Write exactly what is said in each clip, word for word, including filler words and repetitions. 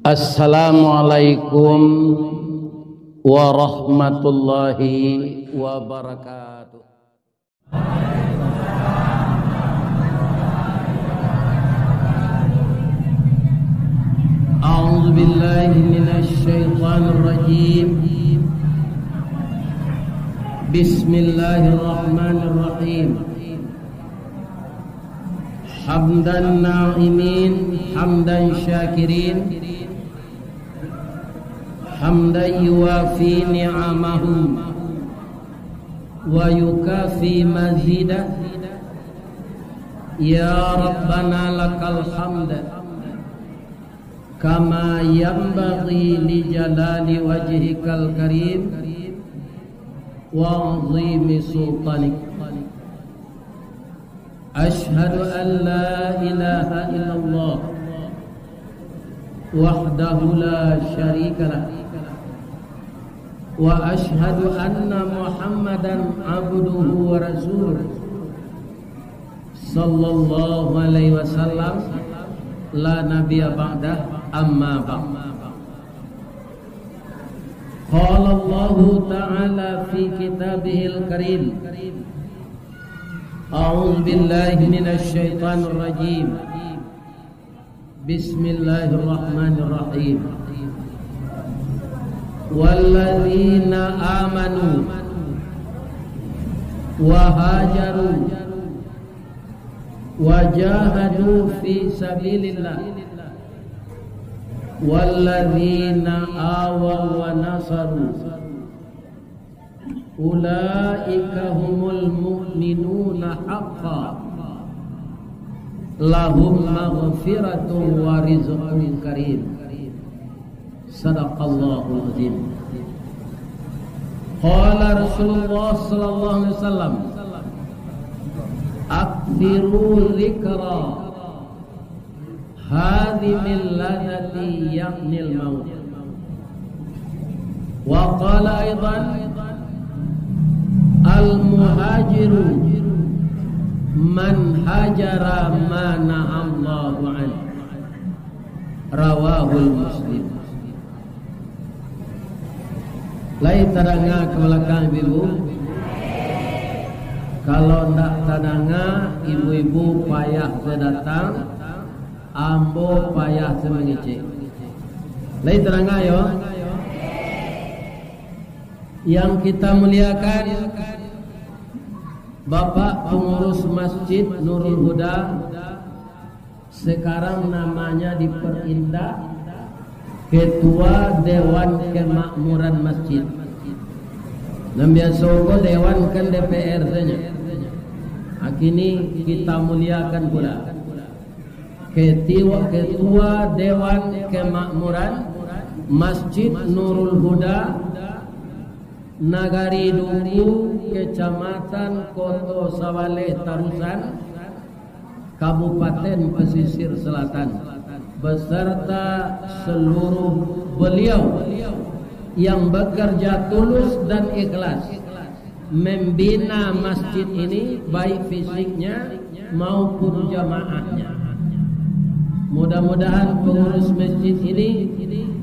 Assalamualaikum warahmatullahi wabarakatuh. أعوذ بالله من الشيطان الرجيم. بسم الله الرحمن الرحيم. حمد الناعمين، حمد الشاكرين، حمدا يوافي نعمه ويكافئ مزيده. يا ربنا لك الحمد كما ينبغي لجلال وجهك الكريم وعظيم سلطانك. أشهد أن لا إله إلا الله وحده لا شريك له، وأشهد أن محمدا عبده ورسوله، صلى الله عليه وسلم، لا نبي بعده، أما بعد. قال الله تعالى في كتابه الكريم، أعوذ بالله من الشيطان الرجيم. بسم الله الرحمن الرحيم. والذين آمنوا وهاجروا وجاهدوا في سبيل الله والذين آووا ونصروا أولئك هم المؤمنون حقا لهم مغفرة ورزق كريم. صدق الله العظيم. قال رسول الله صلى الله عليه وسلم: أكثروا ذكر هاذمil ladhati, ya'nil maut. Wa qala aidan: Al-muhajiru man hajara ma nahallahu anhu. Rawahul Muslim. Lai tadanga ka balakang ibu-ibu? Kalau ndak tadanga, ibu-ibu payah se datang, ambo payah se mangecek. Lai tadanga yo? Yang kita muliakan, Bapak Pengurus Masjid Nurul Huda, sekarang namanya diperindah Ketua Dewan Kemakmuran Masjid. Nan biaso ko dewan kan D P R sajo. Kini kita muliakan pula Ketua, Ketua Dewan Kemakmuran Masjid Nurul Huda, Nagari Duku, Kecamatan Koto Sabaleh Tarusan, Kabupaten Pesisir Selatan, beserta seluruh beliau yang bekerja tulus dan ikhlas membina masjid ini, baik fisiknya maupun jamaahnya. Mudah-mudahan pengurus masjid ini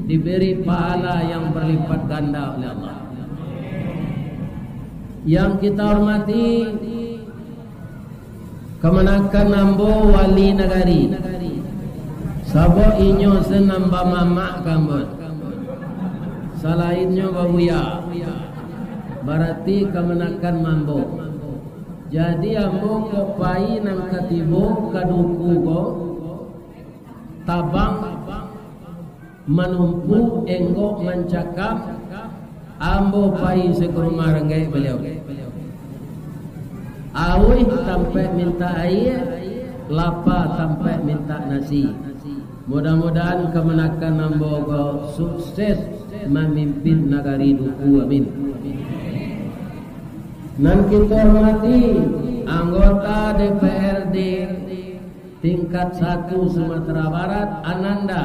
diberi pahala yang berlipat ganda oleh Allah. Yang kita hormati, kamanakan ambo wali nagari, sabab inyo se nan bamamak ka ambo, salainnyo babuya, barati kamanakan ambo. Jadi, ambo ko pai nan katibo ka Duku ko, tabang manumpu, enggok mancakam, ambo pai se ka rumah ranggaik baliau. Auih tampek mintak aia, lapa tampek mintak nasi. Mudah-mudahan kamanakan ambo ko sukses mamimpin nagari Duku. Amin. Nan kito hormati, anggota D P R D tingkat satu Sumatera Barat, Ananda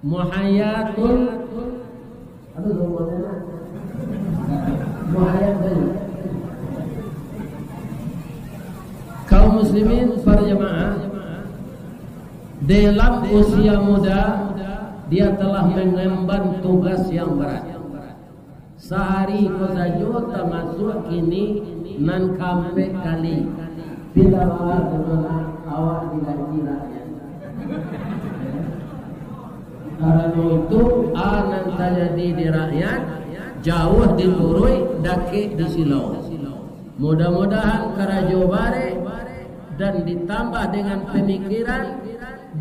Muhayyatul, aduh, Muhayyat sajo. Kaum muslimin, para jamaah, dalam usia muda, Dia telah mengemban tugas yang berat. Sahari ko sajo tamasuak kini nan kaampek kali. Pila baa tu nak awak digaji rakyat? Karano itu, a nan tajadi di rakyat, jauah dituruik, dakek disilau. Mudah-mudahan karajo barek dan ditambah dengan pamikiran,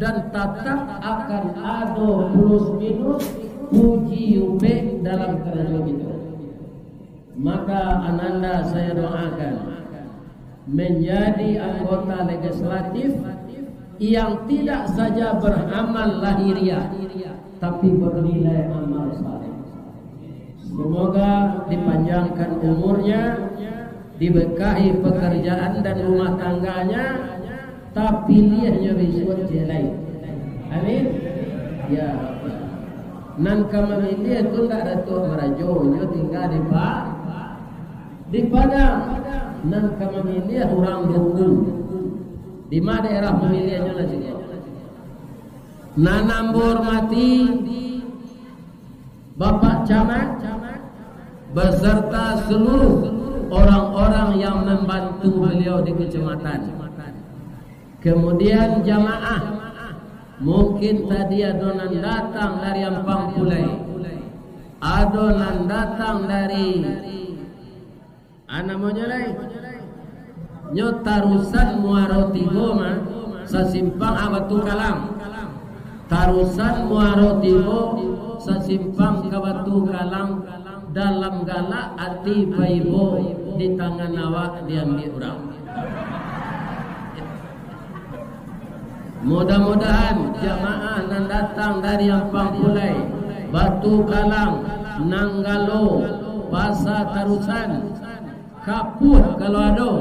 dan tatap akan ado plus minus, puji upek dalam karajo kito. Maka ananda saya doakan menjadi anggota legislatif yang tidak saja beramal lahiriah, tapi bernilai amal saleh. Semoga dipanjangkan umurnya, diberkahi pekerjaan dan rumah tangganya, tapiliahnyo bisuak ciek lai. Amin. Ya Rabbal. Nan ka mamiliah tu ndak Datuak Marajo, nyo tingga di Pa-, di Padang. Nan ka mamiliah urang Duku. Di ma daerah pamiliahnyo lah siko? Nan ambo hormati, Bapak Camat beserta seluruh orang-orang yang membantu beliau di kecamatan. Kemudian jamaah, mungkin tadi ado nan datang dari Ampang Pulai, ado nan datang dari, a namonyo lai? Nyo Tarusan Muaro Tigo mah, sasimpang a Batu Kalang. Tarusan Muaro Tigo, sasimpang ka Batu Kalang, dalam galak ati paibo, di tangan awak diambiak urang. Mudah-mudahan jamaah nan datang dari Ampang Pulai, Batu Kalang, Nanggalo, Pasa Tarusan, Kapuah kalau ado.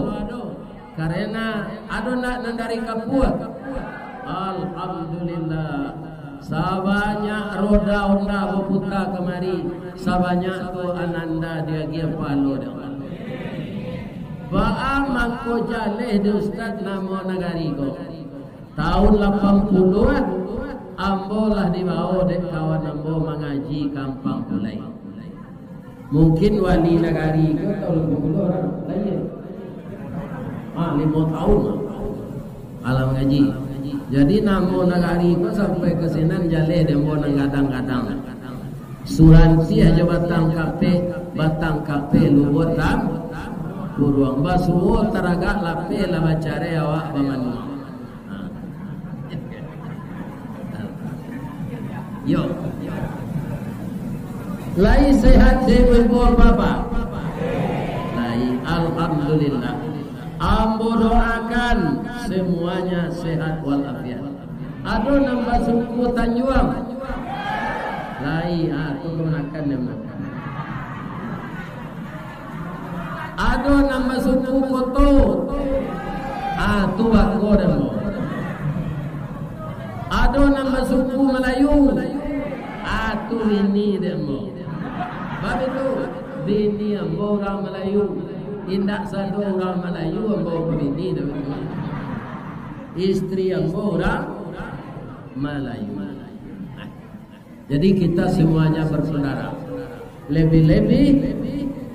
Karena ado ndak nan dari Kapuah? Alhamdulillah. Sabanyak roda onda baputa kamari, sabanyak tu ananda diagiah pahalo dek Allah. Baa mangko jaleh di Ustaz namo nagari ko? Taun lapan puluahan, ambo lah dibawo dek kawan ambo mangaji ka Ampang Pulai. Mungkin wali nagari ko taun lapan puluahan, lah iyo. Ah, limo taun lah. Alah mangaji. Jadi, namo nagari ko sampai ka sinan jaleh dek ambo nan gadang-gadang. Surantiah jo batang kapek, batang kapek lubuak tam-, puruang. Basuo taragak lapeh lah bacarai awak bamanuang. Yo. Lai sehat ibu-ibu bapak? Lai, alhamdulillah. Ambo doakan semuanya sehat walafiat. Ado nan basuku Tanjuang? Lai, ah, tu kamanakan nyo. Ado nan basuku Koto? Ah, tu bako dek ambo. Ado nan basuku Malayu? Ah, tu bini dek ambo. Baitu, bini ambo urang Malayu. Indak sado urang Malayu ambo babini dek ambo. Istri ambo urang Malayu. Jadi, kita semuanya bersaudara. Lebih-lebih,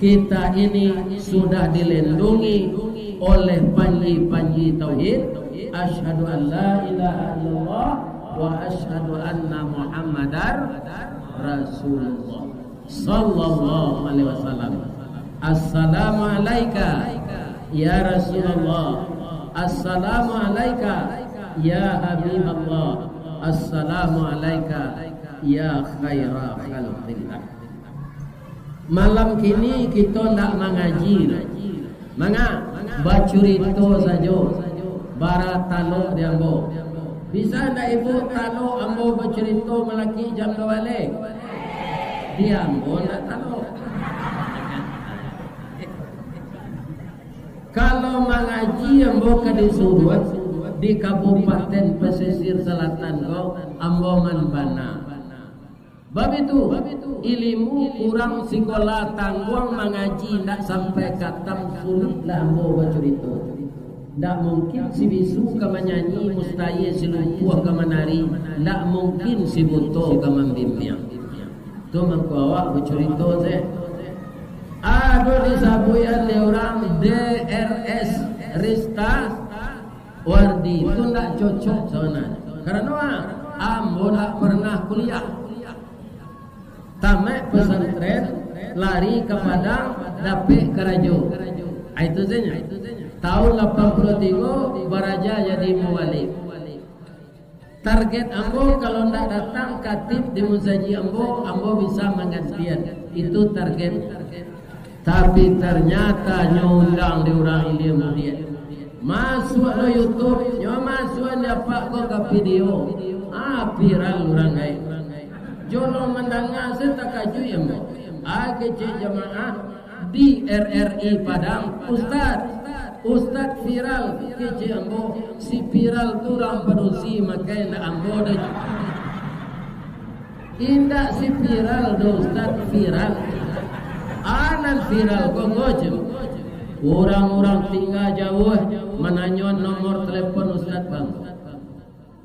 kita ini sudah dilindungi oleh panji-panji tauhid. Asyhadu an la ilaha illallah wa asyhadu anna Muhammadar Rasulullah. Sallallahu alaihi wasallam. Assalamu alaika, ya Rasulullah. Assalamu alaika, ya Habiballah. Assalamu alaika, ya khaira khalqillah. Malam kini kito ndak mangaji. Manga, bacurito sajo, bara talok di ambo. Bisa ndak ibu talok ambo bacurito malaki jam duo baleh? Di ambo ndak talok. Kalau mangaji ambo ka disuruah di Kabupaten Pesisir Selatan ko, ambo man bana. Baitu, ilimu kurang sikola tangguang mangaji ndak sampai katam sulik lah ambo bacurito. Ndak mungkin si bisu ka manyanyi, mustahil si lumpuah ka manari, ndak mungkin si buto ka mambimbiang. Tu mangko awak bacurito se. Ado disabuikan dek urang D R S Rista Wardi, tu ndak cocok sabananyo. Karano, ah, ambo ndak pernah kuliah. Tamat pesantren, lari ka Padang, dapek karajo. Ah, itu sajo. Tahun lapan puluah tigo, baraja jadi mubalig. Target ambo, kalau ndak datang khatib di musajik ambo, ambo bisa manggantian. Itu target. Tapi, ternyata nyo undang dek urang ilia mudiak. Masuak lo YouTube, nyo masuak di apak ko ka video. Ah, viral urang gaek. Jolong mandanga se takajuik ambo. Ah, kecek jamaah di R R I Padang, "Ustaz, Ustaz viral," kecek ambo. Si viral tu urang padusi, makai ndak ambo doh. Indak si viral doh, Ustaz, viral. Ah, nan viral ko gojem. Urang-urang tingga jauah mananyo nomor telepon Ustaz, bang.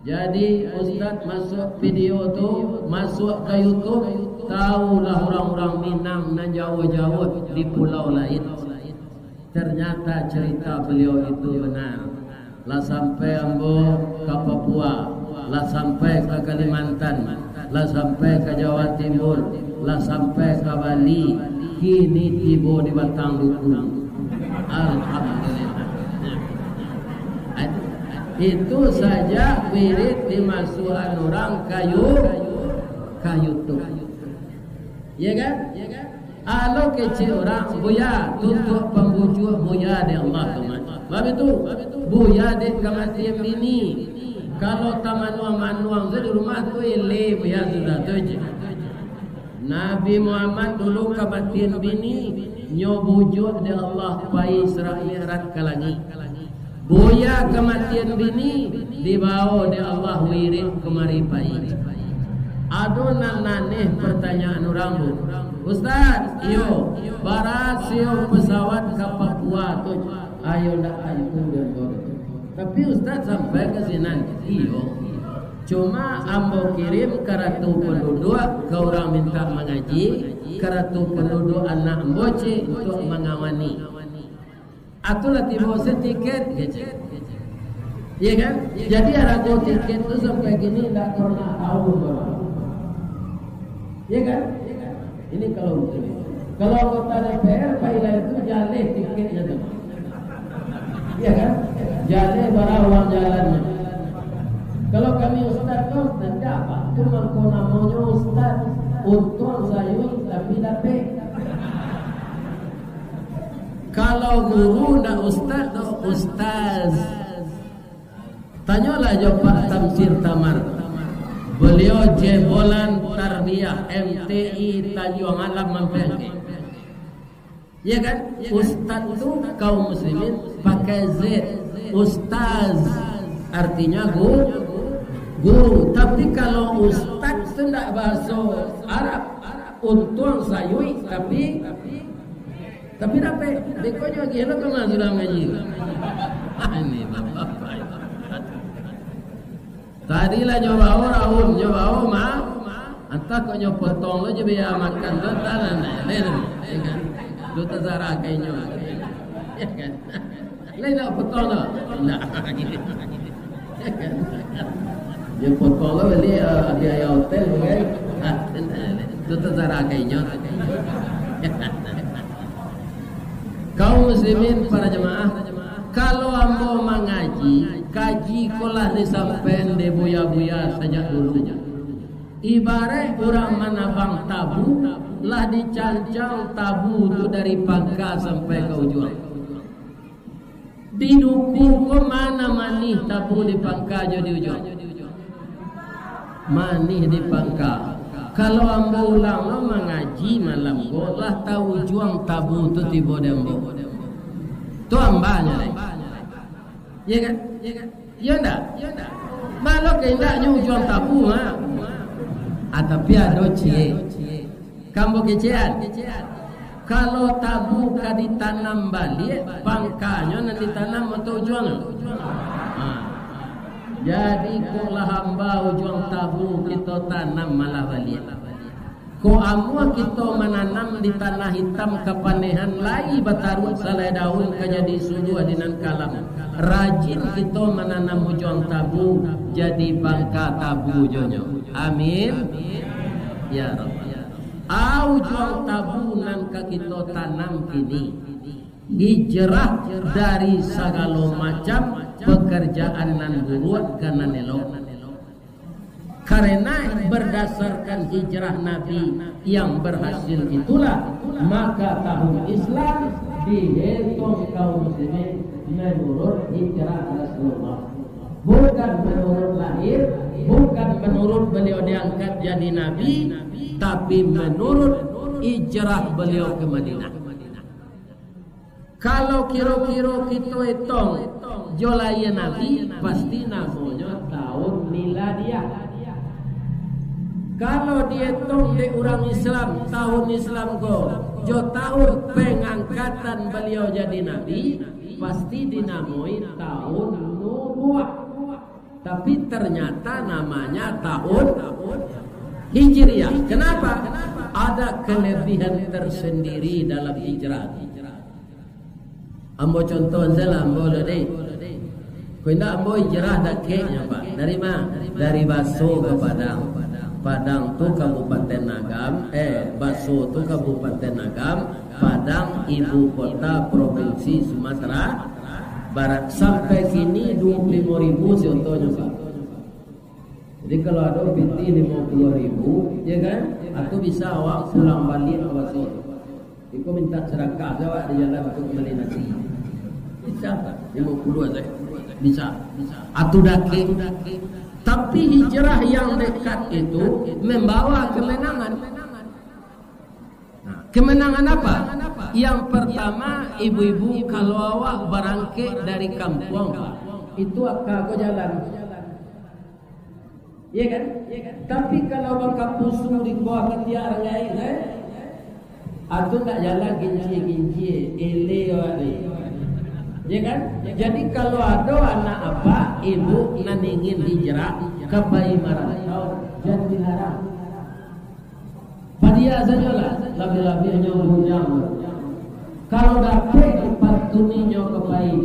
Jadi, Ustaz masuak video tu, masuak ka YouTube, tahulah urang-urang Minang nan jauah-jauah di pulau lain. Ternyata cerita beliau itu benar. Lah sampai ambo ka Papua, lah sampai ka Kalimantan, lah sampai ka Jawa Timur, lah sampai ka Bali, kini tibo di Batang Duku. Alhamdulillah. Itu saja wirid dimasuakan urang ka You-, ka YouTube. Ya kan? Alo kecek urang, "Buya, tuntuak pambujuak Buya dek Allah tu, man." Sabab itu, Buya dek kamatian bini. Kalau tamanuang-manuang tu di rumah tu, eleh Buya sudah tu je. Nabi Muhammad dulu kamatian bini, nyo bujuak dek Allah pai Isra Mi'raj ka langik. Buya kamatian bini, dibawo dek Allah wirid kamari pai. Ado nan aneh partanyaan urang tu, "Ustaz, iyo, bara sio pesawat ka Papua tu?" Ayo ndak tantu den tu. Tapi Ustaz sampai ka sinan, iyo. Cuma ambo kirim karatu panduduak ka urang mintak mangaji, karatu panduduak anak ambo cek untuak mangawani. Atulah tibo se tiket, kecek. Iya kan? Jadi, harago tiket tu sampai kini ndak pernah tahu bara. Iya kan? Ini kalau, kalau anggota D P R, Pak Ilai tu jaleh tiketnya tu. Iya kan? Jaleh bara uang jalannya. Kalau kami ustaz tu, tidak, Pak. Itu mangko namonyo ustaz. Untuang sayuik, tapi dapek. Kalau guru ndak ustaz tu, ustaz. Tanyolah jo Pak Tamsir Tamar. Beliau jebolan tarbiyah M T I Tanjuang Alam Mampang. Ya kan? Ustaz tu kaum muslimin pakai Z. Ustaz artinya gu-, guru. Tapi kalau ustaz tu ndak bahaso Arab, untuang sayuik, tapi Tapi dapek, beko jo agiah lo ka ma sudah mangaji. Ini bapak. Tadi lah nyo bawo raun, nyo bawo ma, antah kok nyo potong lo je biaya makan tu, antah lah, nah, lain, ya kan? Tu tasarah ka inyo. Ya kan? Lain nak potong tu? Ndak. Yo potong lo bali, eh, biaya hotel, kan? Tu tasarah ka inyo. Kaum muslimin, para jamaah, kalau ambo mangaji, kaji ko lah disampaian dek buya-buya sajak dulu. Ibaraik urang manabang tabu, lah dicancang tabu tu dari pangka sampai ka ujuang. Di duku ko ma nan manih tabu di pangka jo di ujuang? Manih di pangka. Kalau ambo ulang lo mangaji malam ko, lah taujuang tabu tu tibo di ambo. Tu ambanyo deh. Iya kan? Iya ndak? Malah kaindaknyo ujuang tabu, ha. Ah, tapi ado ciek. Ka ambo kecekan. Kalau tabu ka ditanam baliak, pangkanyo nan ditanam atau ujuangnyo? Ha. Jadi, kok lah hamba ujuang tabu kito tanam malah baliak. Kok amuah kito mananam di tanah itam kapanehan, lai bataruak salai daun ka jadi suluah di nan kalam. Rajin kito mananam ujuang tabu, jadi bangka tabu jonyo. Amin. Ya Rabbal. Ujuang tabu nan ka kito tanam kini, hijrah dari sagalo macam pekerjaan nan buruak ka nan elok. Karena berdasarkan hijrah Nabi yang berhasil itulah, maka tahun Islam dihitung kaum muslimin menurut hijrah Rasulullah. Bukan menurut lahir, bukan menurut beliau diangkat jadi nabi, tapi menurut hijrah beliau ke Madinah. Kalau kiro-kiro kito etong jo lahia Nabi, pasti namonyo tahun miladiah. Kalau dietong dek urang Islam, tahun Islam ko jo tahun pengangkatan beliau jadi Nabi, pasti dinamoi tahun nubuah. Tapi ternyata namanya tahun Hijriah. Kenapa? Ada kelebihan tersendiri dalam hijrah. Ambo contoh sajolah, ambo tadi. Ko indak, ambo hijrah dakeknyo, Pak. Dari ma? Dari Baso ke Padang. Padang tu Kabupaten Agam, eh, Baso tu Kabupaten Agam, Padang ibu kota Provinsi Sumatera Barat. Sampai kini duo puluah limo ribu siotonyo, Pak. Jadi, kalau ado pitih limo puluah ribu, ya kan? Atau bisa awak pulang baliak ka Baso. Iko minta sadakah se awak di jalan untuak mambali nasi. Bisa tak? Limo puluah sajo. Bisa. Atau dakek. Tapi hijrah yang dekat itu membawa kemenangan. Nah, kemenangan apa? Yang pertama, ibu-ibu, kalau awak barangkek dari kampuang, Pak, itu aka ko jalan. Iya kan? Tapi kalau bakapusu di bawah katiak urang lain, eh? Atau ndak jalan gincie-gincie, ele awak ni. Iya kan? Jadi, kalau ado anak apak, ibu nan ingin hijrah, ka pai marantau, jan dilarang. Padiak sajolah, labiah-labiahnyo bujang. Kalau dapek dipantuninyo ka pai,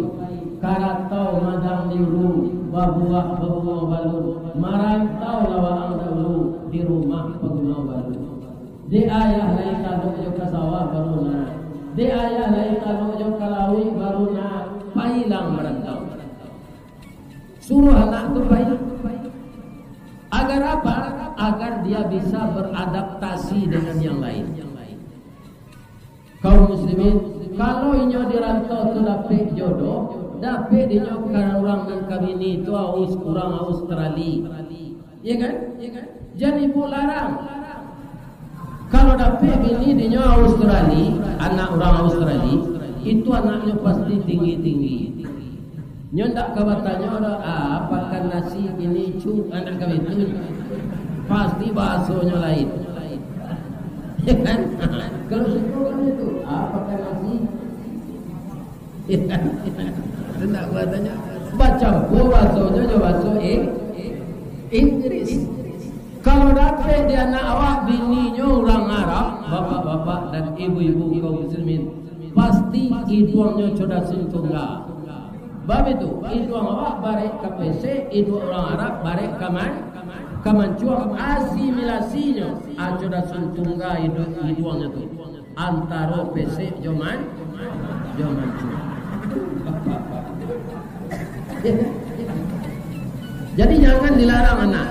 ka rantau madang di ulu, babuah babungo balun, marantaulah waang dahulu di rumah paguno balun. Dek ayah lai taruih jo ka sawah baru nak. Dek ayah lai taruih jo ka lauik baru nak. Pailah marantau. Suruah anak tu pai. Agar apa? Agar dia bisa beradaptasi dengan yang lain. Kaum muslimin, kalau inyo di rantau tu dapek jodoh, dapek dinyo ka urang nan ka bini tu aus-, urang Australia. Iya kan? Jan ibu larang. Kalau dapek bini dinyo Australia, anak urang Australia, itu anaknyo pasti tinggi-tinggi. Nyo ndak ka batanyo doh, "Ah, pakan nasi kini, Cu?" Anak ka bitu. Pasti bahasonyo lain. Ya kan? Kalau suko kan itu, "Ah, pakan nasi." Ya kan? Itu ndak ka batanyo. Bacampua bahasonyo jo bahaso Ing-, Inggris. Kalau dapek di anak awak bininyo urang Arab, bapak-bapak dan ibu-ibu kaum muslimin, pasti iduangnyo codas tungga. Bab itu, iduang awak barek ka pesek, iduang urang Arab barek ka man-, ka mancuang. Asimilasinyo, ah, codas tungga idu-, iduangnyo tu. Antaro pesek jo man-, jo mancuang. Jadi, jangan dilarang anak.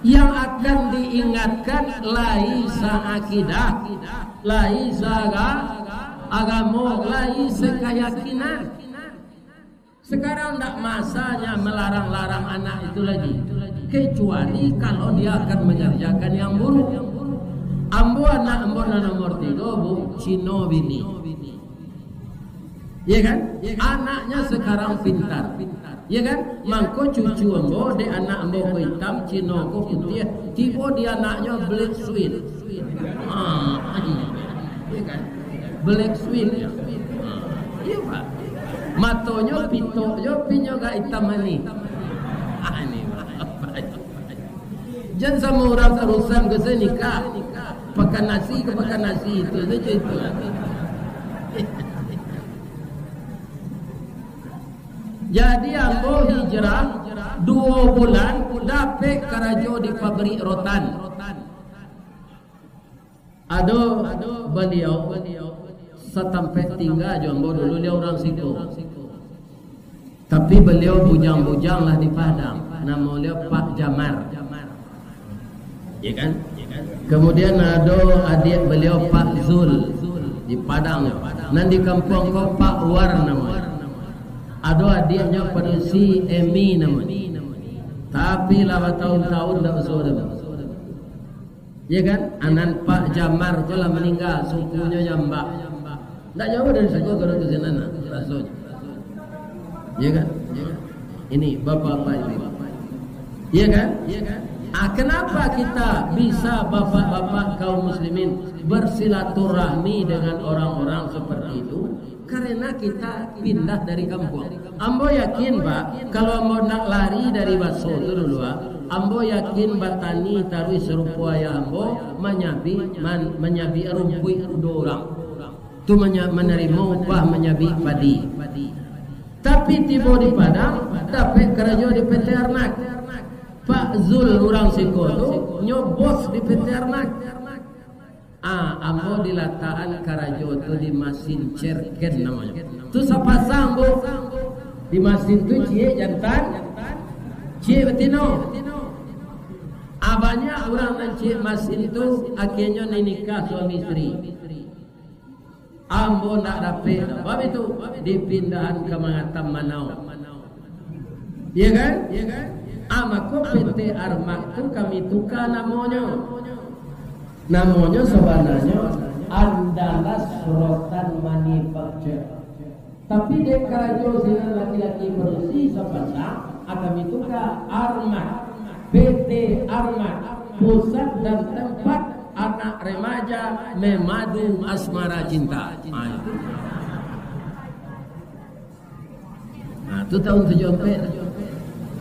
Yang akan diingatkan lai saakidah, lai saaga-, agamo, lai sakayakinan. Sekarang ndak masanya melarang-larang anak itu lagi, kecuali kalau dia akan mengerjakan yang buruk. Ambo, anak ambo nan nomor tigo, Bu, Cino bini. Iya kan? Anaknya sekarang pintar. Iya kan? Mangko cucu ambo, dek anak ambo ko itam, Cino ko putiah, tibo di anaknyo black suede. Ah, iya kan? Black Swan, yo. Ha, iyo, Pak. Matonyo pitok jo, pinyo agak itam manih. Ah, ini, Pak. Jan samo urang urusan ko se nikah. Pakan nasi ka pakan nasi, itu sajo itu. Jadi, ambo hijrah duo bulan, dapek karajo di pabrik rotan. Ado baliau satampek tingga jo ambo dulu, baliau urang siko. Tapi baliau bujang-bujang lah di Padang. Namo baliau Pak Jamar. Ya kan? Kemudian ado adiak baliau Pak Zul di Padang. Nan di kampuang ko Pak War namonyo. Ado adiaknyo padusi Emi namonyo. Tapi lah batahun-tahun ndak basuo doh. Ya kan? Anan Pak Jamar tu lah maningga, sukunyo jambak. Ndak jauah dari siko, kalau ke sinan lah, rasonyo. Ya kan? Ini bapak-bapak ini. Ya kan? Ah, kenapa kita bisa, bapak-bapak kaum muslimin, bersilaturahmi dengan orang-orang seperti itu? Karena kita pindah dari kampuang. Ambo yakin, Pak, kalau ambo ndak lari dari baso tu dulu, ah, ambo yakin batani taruih sarupo ayah ambo, manyabik, man-, manyabik rumpuik kudo urang. Tu manya-, manarimo upah manyabik padi. Tapi tibo di Padang, dapek karajo di P T Arnak. Pak Zul urang siko tu, nyo bos di P T Arnak. Ah, ambo dilatakan karajo tu di masin cerken namonyo. Tu sapasang, Bu. Di masin tu ciek jantan, ciek batino. Ah, banyak urang nan ciek masin tu, akhianyo ninikah suami isteri. Ambo ndak dapek doh. Bab itu, dipindahan ka Mangatam Manau. Iya kan? Iya kan? Ah, mako P T Armak tu kami tuka namonyo. Namonyo sabananyo Andalas Rotan Manufacture. Tapi dek karajo sinan laki-laki padusi sapasang, ah, kami tuka Armak, P T Armak, pusat dan tempat anak remaja memadu asmara cinta. Ah, itu. Nah, tu tahun tujuh ampek.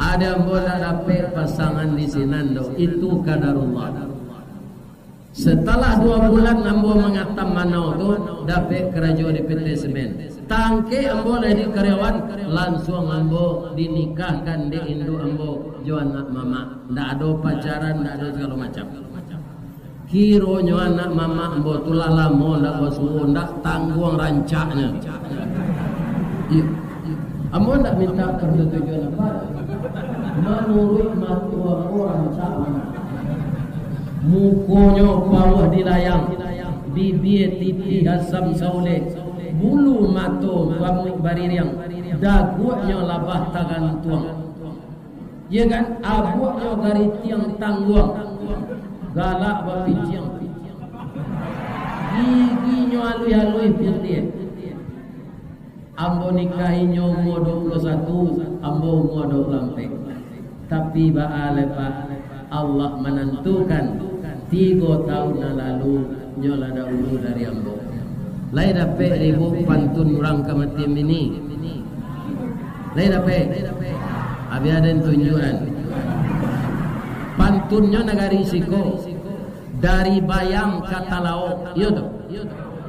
Ado ambo ndak dapek pasangan di sinan doh. Itu kadarullah. Setelah dua bulan ambo Mangatam Manau tu, dapek karajo di P T Semen. Tangkek ambo lah jadi karyawan, lansuang ambo dinikahkan dek induak ambo jo anak mamak. Ndak ado pacaran, ndak ado sagalo macam. Kironyo anak mamak ambo tu lah lamo ndak basuo, ndak tangguang rancaknyo. Iyo. Ambo ndak minta persetujuan apo. Manuruik mato ambo rancak bana. Mukonyo pauah dilayang, bibia tipih asam saulek, bulu mato bamuik baririang, daguaknyo labah tagantuang. Iya kan? Abuaknyo garitiang tangguang, galak bapiciang. Giginyo aluih-aluih putiah. Ambo nikahinyo umua dua puluh satu, ambo umua dua puluh ampek. Tapi baa lai, Pak, Allah manantukan tigo taun nan lalu, nyo lah dahulu dari ambo. Lai dapek ibu pantun urang kamatian bini? Lai dapek? Abih aden tunjuakan. Pantunnyo nagari siko. Dari Bayang ka Talaok, iyo tu.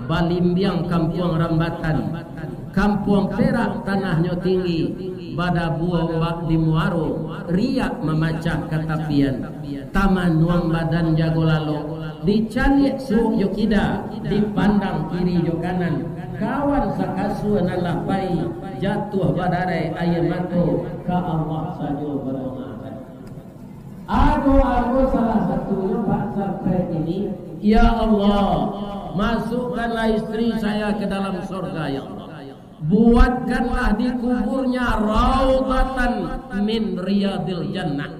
Balimbiang Kampuang Rambatan. Kampuang Perak tanahnyo tinggi, badabua ombak di muaro, riak mamacah ka tapian. Tamanuang badan jago lalok, dicaliak suok jo kida, dipandang kiri jo kanan. Kawan sakasua nan lah pai, jatuah badarai aia mato, ka Allah sajo badongakan. Ado ambo salah satunyo, Pak, sampai kini, "Ya Allah, masukkanlah istri saya ke dalam surga, ya Allah. Buatkanlah di kuburnya raudhatan min riyadil jannah,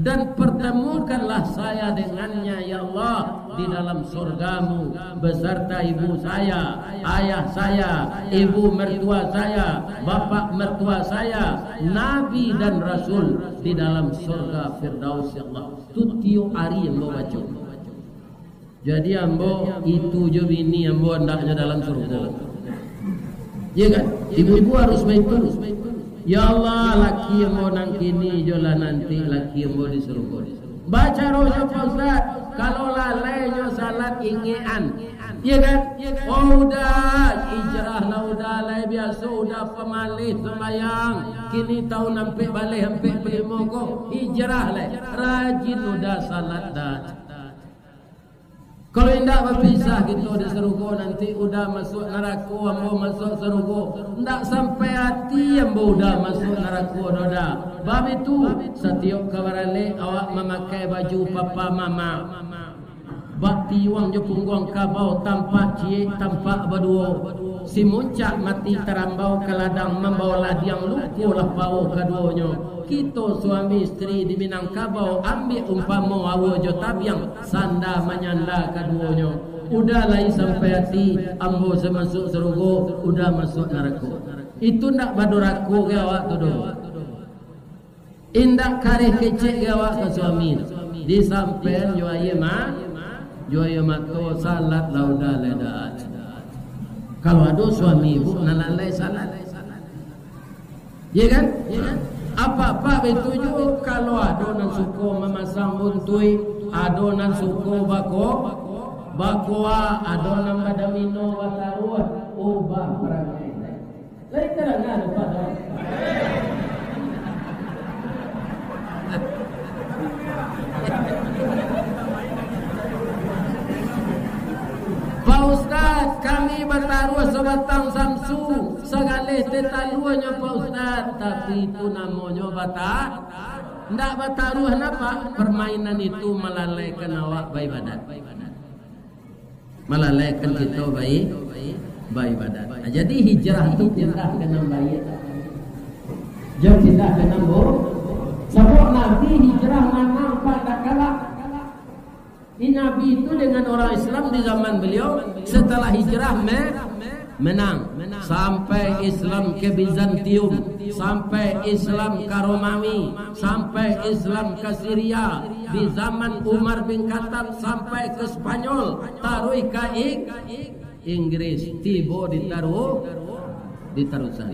dan pertemukanlah saya dengannya, ya Allah, di dalam surgamu, beserta ibu saya, ayah saya, ibu mertua saya, bapak mertua saya, nabi dan rasul di dalam surga Firdaus, ya Allah." Tu tiok ari ambo baco. Jadi ambo itu jo bini ambo andaknyo dalam surga. Iya kan? Ibu-ibu harus baitu. Ya Allah, laki ambo nan kini jo lah nanti laki ambo di surga. Bacaronyo Pak Ustaz, kalau lalainyo salat ingekan. Iya kan? Oh Uda, hijrah lah Uda, lai biaso Uda pamaleh sumbayang. Kini tahun ampek baleh ampek palimo ko, hijrah lai. Rajin Uda salat Da. Kalau indak bapisah kito di sarugo, nanti Uda masuak narako, ambo masuak sarugo. Indak sampai ati ambo Uda masuak narako doh Da. Bab itu, satiok ka baralek awak mamakai baju papa mama. Bak tiuang jo pungguang kabau, tampak ciek, tampak baduo. Si muncak mati tarambau ka ladang, mambao ladiang luko lah pawo kaduonyo. Kito suami isteri di Minangkabau, ambiak umpamo aua jo tabiang, sanda manyanda kaduonyo. Uda lai sampai ati, ambo samasuak sarugo, Uda masuak narako. Itu ndak badurako ka awak tu doh. Indak kareh kecek ka awak ka suami. Disampean jo aia ma-, jo aia mato, salat lah Uda lai Da. Kalau ado suami ibu nan lalai salat. Iya kan? Apak-apak baitu juo, kalau ado nan suko mamasang buntuik, ado nan suko bako-, bakoa, ado nan badamino bataruah, ubah parangai. Lai tarang ado Pak doh. Pak Ustaz, kami bataruah sabatang samsu, sagaleh teh taluanyo Pak Ustaz, tapi itu namonyo bata-, ndak bataruah napa? Permainan itu malalaikan awak baibadat. Malalaikan kito bai-, baibadat. Nah, jadi hijrah tu pindah ka nan baiak. Jan pindah ka nan buruk. Sabab Nabi hijrah manang Pak, dak kalah. Di Nabi itu dengan orang Islam di zaman beliau, setelah hijrah me-, menang. Sampai Islam ke Bizantium, sampai Islam ka Romawi, sampai Islam ka Syria, di zaman Umar bin Khattab sampai ke Spanyol, taruih ka Ing-, Inggris, tibo di Taru-, di Tarusan.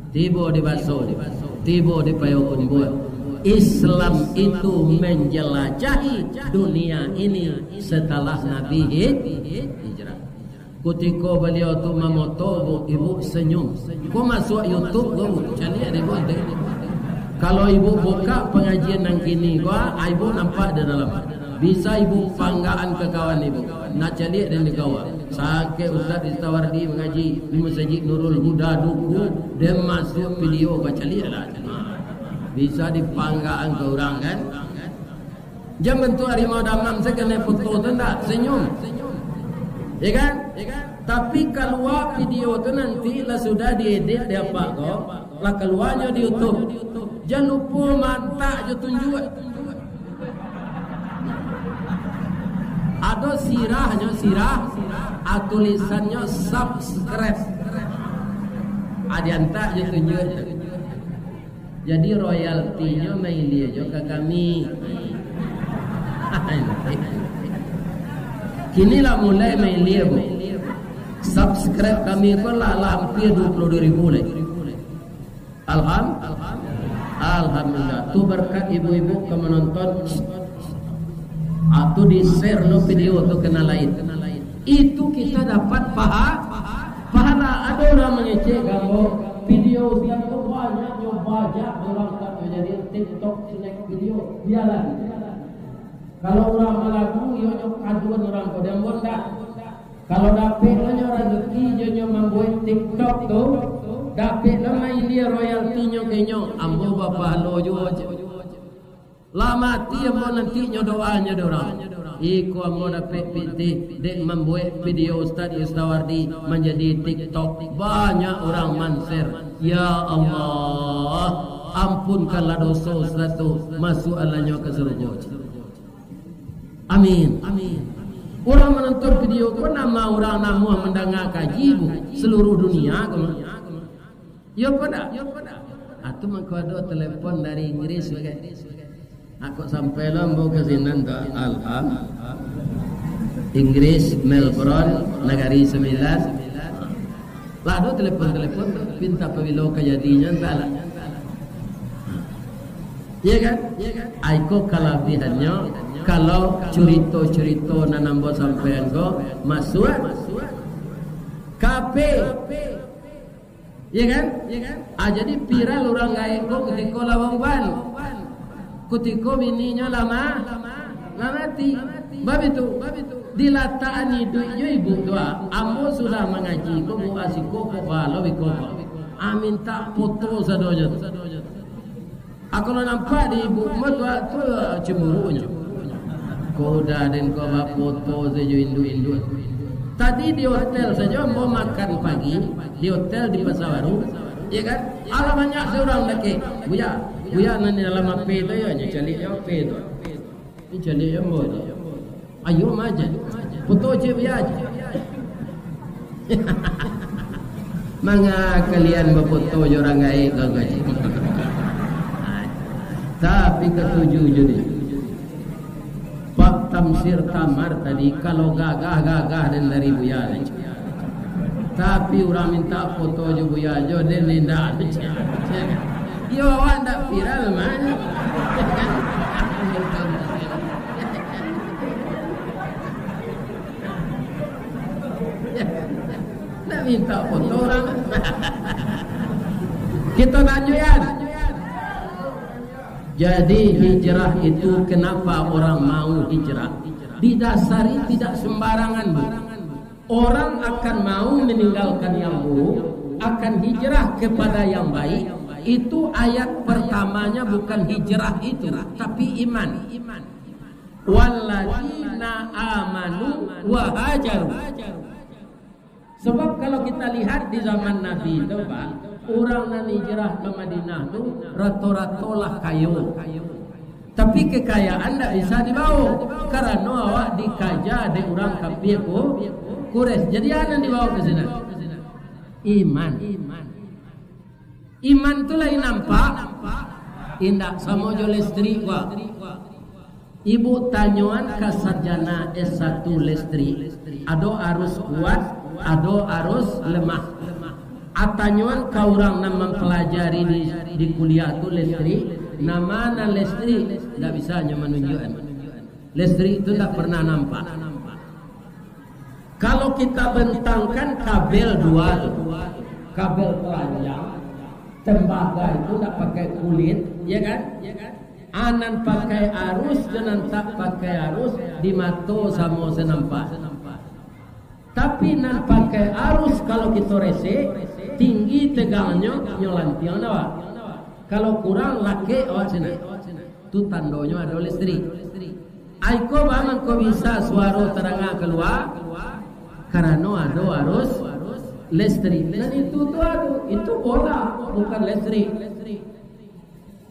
Tibo di Baso, tibo di Payokumbuah. Islam itu menjelajahi dunia ini setelah Nabi hij-, hijrah. Kutiko baliau tu mamoto, Bu, ibu senyum. Ko masuak YouTube ko, Bu, caliak dek ibu tu. Kalau ibu buka pangajian nan kini ko, ah, ibu nampak di dalam. Bisa ibu panggaan ka kawan ibu. Nak caliak den di kawan. Sakik Ustaz Ristawardi mangaji di Masajik Nurul Huda Duku, den masuak video ko, caliak lah. Bisa dipanggaan ka urang kan. Jan bantuak harimau damam sakanai foto tu ndak, senyum. Ya kan? Tapi kalua video tu nanti lah sudah diedit di apak ko, lah kaluanyo di YouTube. Jan lupo mantak jo tunjuak. Ado sirahnyo, sirah, ah, tulisannyo subscribe. Ah, diantak jo tunjuak tu. Jadi royaltinyo mailia jo ka kami. Kini lah mulai mailia, Bu. Subscribe kami ko lah, lah hampir dua puluh dua ribu lai. Alham-, Alhamdulillah. Tu berkat ibu-ibu ka manonton. Ah, tu di-share lo video tu ka nan lain. Itu kita dapat paha-, pahala. Ado urang mangecek ka ambo, video Ustaz tu banyak nyo bajak urang, tak jadi TikTok, snack video, bialah. Kalau urang malagu, iyo nyo kaduan urang ko, di ambo ndak. Kalau dapek lo nyo razaki jo nyo mambuek TikTok tu, dapek lo mailia royaltinyo ka inyo, ambo bapahalo juo. Lah mati ambo nanti nyo doanyo dek urang. Iko ambo dapek pitih dek mambuek video Ustaz Ristawardi manjadi TikTok. Banyak urang man-share. Ya Allah, ampunkanlah doso Ustaz tu, masuaklah nyo ka sarugo. Amin. Amin. Urang manonton video ko, nama urang namuah mandanga kaji, Bu, saluruh dunia ko mah. Iyo apo ndak? Atu mangko ado telepon dari Inggris bagai. Ako sampai lo ambo ka sinan tu, alham-, Inggris, Melbourne, Nagari Sembilan. Lah tu telepon-telepon, pinta pabilo ka jadinyo, antahlah. Iya kan? Ai ko kalabihannyo, kalau curito-curito nan ambo sampaian ko masuak ka P. Iya kan? Ah, jadi viral urang gaek ko kutiko lah bauban. Kutiko bininyo lah ma-, lah mati. Bab itu, dilatakan iduiknyo ibu tu, ah. Ambo sudah mangaji ko, buah siko ko, balo biko ko. Ah, minta foto sadonyo tu. Ah, kalau nampak di ibu mah tu, ah, tu, ah, cemburunyo. Ko udah den ko bafoto sajo induak-induak. Tadi di hotel sajo ambo makan pagi, di hotel di Pasar Baru, iya kan? Alah banyak se urang dakek. Buya, buya nan di dalam H P tu yo, nyo caliak H P tu. Ni caliak ambo tu. Ayo maja. Foto cek biya aja. Manga kalian bafoto jo urang gaek ko, ko cek. Tapi katuju jo ni. Pak Tamsir Tamar tadi, kalau gagah-gagah den dari buya ni. Tapi urang minta foto jo buya jo, den indak. Iyo, awak ndak viral mah. Ndak minta foto urang. Kita lanjutkan. Jadi hijrah itu, kenapa orang mau hijrah? Didasari tidak sembarangan, Bu. Orang akan mau meninggalkan yang buruk, akan hijrah kepada yang baik. Itu ayat pertamanya bukan hijrah itu, tapi iman. Walladzina amanu wa hajaru. Sebab kalau kita lihat di zaman Nabi tu, Pak, urang nan hijrah ka Madinah tu rato-rato lah kayo. Tapi kekayaan ndak bisa dibawa, karano awak dikaja dek urang kafir Ku-, Quraisy. Jadi, a nan dibawa ka sinan? Iman. Iman tu lai nampak? Indak, samo jo listrik, Pak. Ibu tanyoan ka sarjana S satu listrik, ado arus kuat, ado arus lemah. A tanyoan ka urang nan mampalajari di, di kuliah tu listrik, nan ma nan listrik, ndak bisa nyo manunjuakan. Listrik tu ndak pernah nampak. Kalau kita bentangkan kabel dua tu, kabel telanjang, tembaga itu ndak pakai kulit, ya kan? A nan pakai arus jo nan tak pakai arus, di mato samo se nampak. Tapi nan pakai arus, kalau kito resek, tinggi tegangnyo, nyo lantiang awak. Kalau kurang, lakek awak sinan. Tu tandonyo ado listrik. Ai ko baa mangko bisa suaro taranga kalua? Karano ado arus listrik. Nan itu tu ado, itu bola, bukan listrik.